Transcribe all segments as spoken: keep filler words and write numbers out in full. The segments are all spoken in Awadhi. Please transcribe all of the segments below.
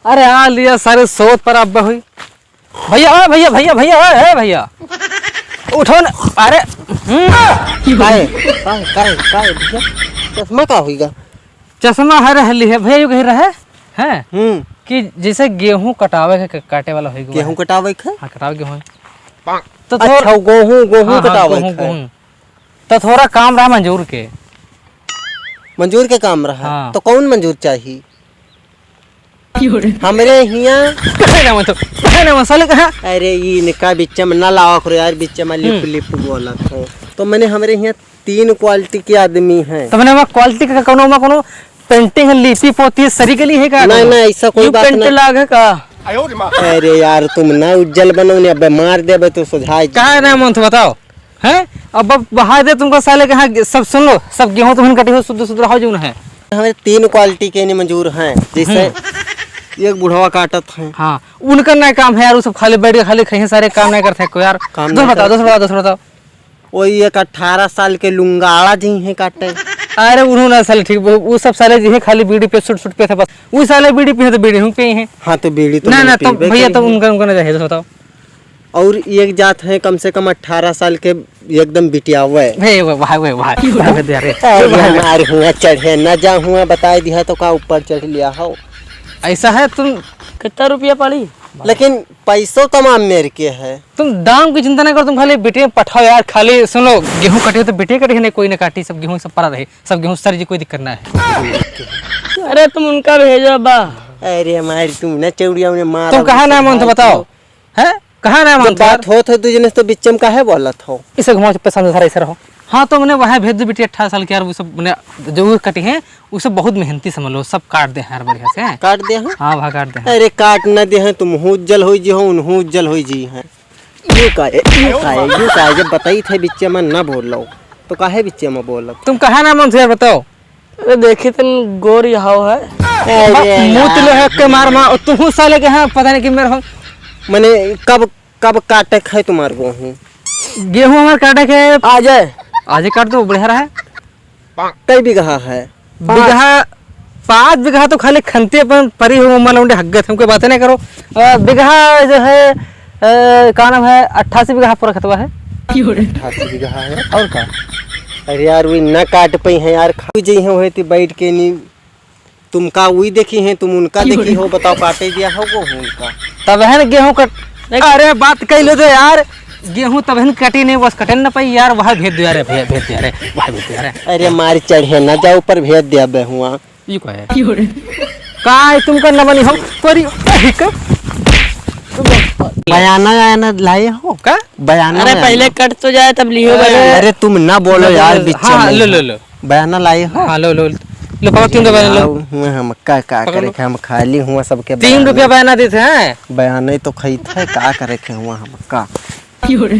अरे आ लिया सारे सोत पर अब हुई। भैया, ओ भैया, भैया, भैया, ओ, ए भैया, उठो न। अरे, हम्म। काहे? काहे? काहे? काहे भैया? चश्मा का होइगा? चश्मा हर हली है भैया, यू कह रहे हैं हम्म। कि जैसे गेहूं कटावे के, काटे वाला होइगा। गेहूं कटावे के? हाँ, कटावे गेहूं। तो अच्छा, थोड़ा गेहूं, गेहूं हाँ, हाँ, कटावे गेहूं, के। गेहूं। तो थोड़ा काम रहा मंजूर के। मंजूर के काम रहा? हाँ। तो कौन मंजूर चाही? हमरे हियाँ कहे ना मन तो, कहे ना मन, साले कहाँ? अरे, ई इनका बिच्चे में ना लावा करो यार, बिच्चे में लिप, हम्म। लिप बोलत हो। तो मने हमरे हियाँ तीन quality के आदमी हैं। तो मने वहाँ quality का कोनो, वहाँ कोनो painting है, लिपि पोती है, सरी गली है का नहीं, कोनो? नहीं, ऐसा कोई यू बात पेंट नहीं। लाग है का? अरे यार, तुम ना उज्जल बनो ने, अबे मार देबे तो सुझाई। कहे ना मन तो बताओ। हैं? अब, अब बहा दे तुमको साले के, हाँ, सब सुन लो, सब गेहूं तुमन कटी हो, शुद्ध शुद्ध रहो जौन है। हमें तीन quality के नहीं मंजूर हैं, जैसे हम्म। एक बुढ़वा काटत हैं। हाँ, उनका ना काम है यार, वो सब खाली बैठ के खाली खाई हैं, सारे काम नहीं करते हैं कोई यार। काम दोस्त नहीं बताओ, करते। दोस्त बताओ, दोस्त बताओ। वही एक अठारह साल के लुंगाड़ा जी हैं काटे। अरे उन्होंने साले ठीक, वो, वो सब साले जी हैं खाली बीड़ी पे सुट सुट पे थे बस। वो साले बीड़ी पिए तो बीड़ी हूँ पिए हैं। हाँ, तो बीड़ी तो ना, मैं ना, तो पीबे भैया, करी तो हूँ। उनका, उनका ना चाहिए, दोस्त बताओ। और एक जात है कम से कम अठारह साल के, एकदम बिटियावे। हे, वे भाई, वे भाई, भाई, दे रे। अरे, हमार हुआ चढ़े, न जा हुआ, बताई दिया तो का ऊपर चढ़ लिया हो। ऐसा है तुम। कितना रुपया पड़ी? लेकिन पैसो तमाम मेर के है। तुम दाम की चिंता ना करो, तुम खाली बिटिया पठाओ यार, खाली सुनो, गेहूं कटे तो बिटिया कटे नहीं, कोई ना काटी, सब गेहूं सब पड़ा रहे, सब गेहूं सर जी, कोई दिक्कत ना है। अरे तुम उनका भेजो बा। अरे हमारी तुम ना चौड़िया उन्हें मार। तुम कहाँ ना मन तो बताओ। हैं? कहाँ ना जब मानते बात यार? होत है दू जने से तो बिच्चे में काहे बोलत हो? इसे घुमाओ, चुप्पे सामने सारा इसे रहो। हाँ, तो मने वहाँ भेज दो बिटिया, अठारह साल के यार, वो सब मने जो वो कटी हैं, वो सब बहुत मेहनती समझ लो, सब काट दे हैं यार बढ़िया से। काट दे हैं? हाँ, वहाँ काट दे हैं। अरे काट ना दे हैं, तुम हूँ उज्जल होई जी हो, उन्हू उज्जल होई जी हैं। यू का है, यू का है, यू का है, जब बताई थे बिच्चे में ना बोल लो, तो काहे बिच्चे में बोलत? तुम कहाँ ना मन से यार बताओ? अरे देखी तन गोर यहाव है। अरे मुँह तो यार। लोहे के मार मार, तुहू साले के हाँ, पता नहीं कि मेरे हो। मने कब, कब काटे के है तुम्हार गेहूँ? गेहूँ हमार काटे के। आ जाए। आज ही काट दो, बढ़िया रहा है। कई बीघा है? बीघा, पाँच बीघा तो खाली खनते अपन परी हो, मम्मा लौंडे हग्गत, हमके बातें नहीं करो। अ, बीघा जो है, अ, का नाम है, अट्ठासी बीघा पूरा खेतवा है। अट्ठासी बीघा है। और का? अरे यार, वही ना काट पई हैं यार, खा जाई हैं वही ती बैठ के नी। तुम का वही देखी हैं, तुम उनका देखी हो, बताओ, काटे दिया हो वो उनका। तब है ना गेहूं कट, नहीं। अरे बात कह लो तो यार, गेहूं तब है ना कटी नहीं, बस कटे ना पाई यार, वह भेज दो यार, भैया, भेज दो यार, वह भेज दो यार। अरे मार चढ़े ना जाओ, ऊपर भेज दिया बे हुआ। ई का है? का है तुम करना बनी हो? करी, करी कर। बयाना, बयाना लाए हो? का? बयाना, अरे, बयाना। पहले कट तो जाए, तब लियो अरे, बयाना। अरे, तुम ना बोलो लो, यार, लो, बीच हाँ, में। लो, लो, लो। बयाना लाए हो? हाँ, लो, लो, लो। लो, पापा, तुम तो बयाना लो। यार, मैं हम का, का लो, करे लो। के, हम खाली हुआ सबके तीन बयाना। रुपया बयाना देते हैं। बयाना ही तो खाई था, का करे के हुआ हम का?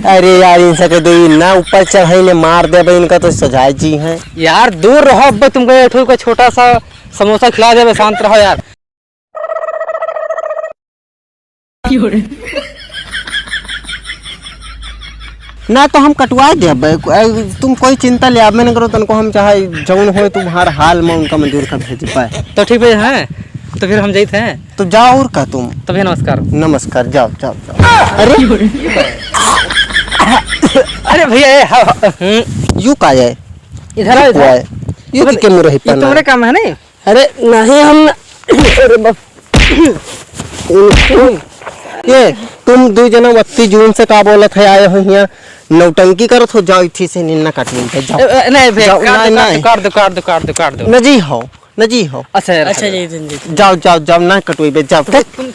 अरे यार, इनसे के दो, ई ना ऊपर चढ़ाई ने मार देबे, इनका तो सजाए जी हैं। यार, दूर रहो, अब तुमको एक ठो का छोटा सा समोसा खिला देबे, शांत रहो यार। ना तो हम कटवा देबे, तुम कोई चिंता ले, अब मैं न करो, तनको हम चाहे जौन होए, तुम्हार हाल में उनका मजूर का भेज पाए। तो ठीक है, हैं? तो फिर हम जाइत हैं। तो जाओ और का तुम। तभी नमस्कार। नमस्कार, जाओ, जाओ, जाओ। अरे! अरे भैया, ए, हाँ, हाँ, हम्म। यू का है? इधर आओ, इधर। यू अबे, के मुरही ये पाना तुम्हारे है? काम है नहीं? अरे, नहीं हम, अरे बाप। ये, तुम दो जना वत्ती जून से का बोलत है, आए हो हियाँ, नौटंकी करत हो, जाओ इठी से निन्ना काट लीजिए, जाओ। ए, ए, नहीं भैया, जाओ, काट दो, नहीं, काट दो, नहीं। काट दो, काट दो, काट दो, काट दो। नजी हो। नजी हो। अच्छा यार, अच्छा, अच्छा। जी, जी, जी, जी। जाओ, जाओ, जाओ, ना कटवाइबे, जाओ। तुम, तुम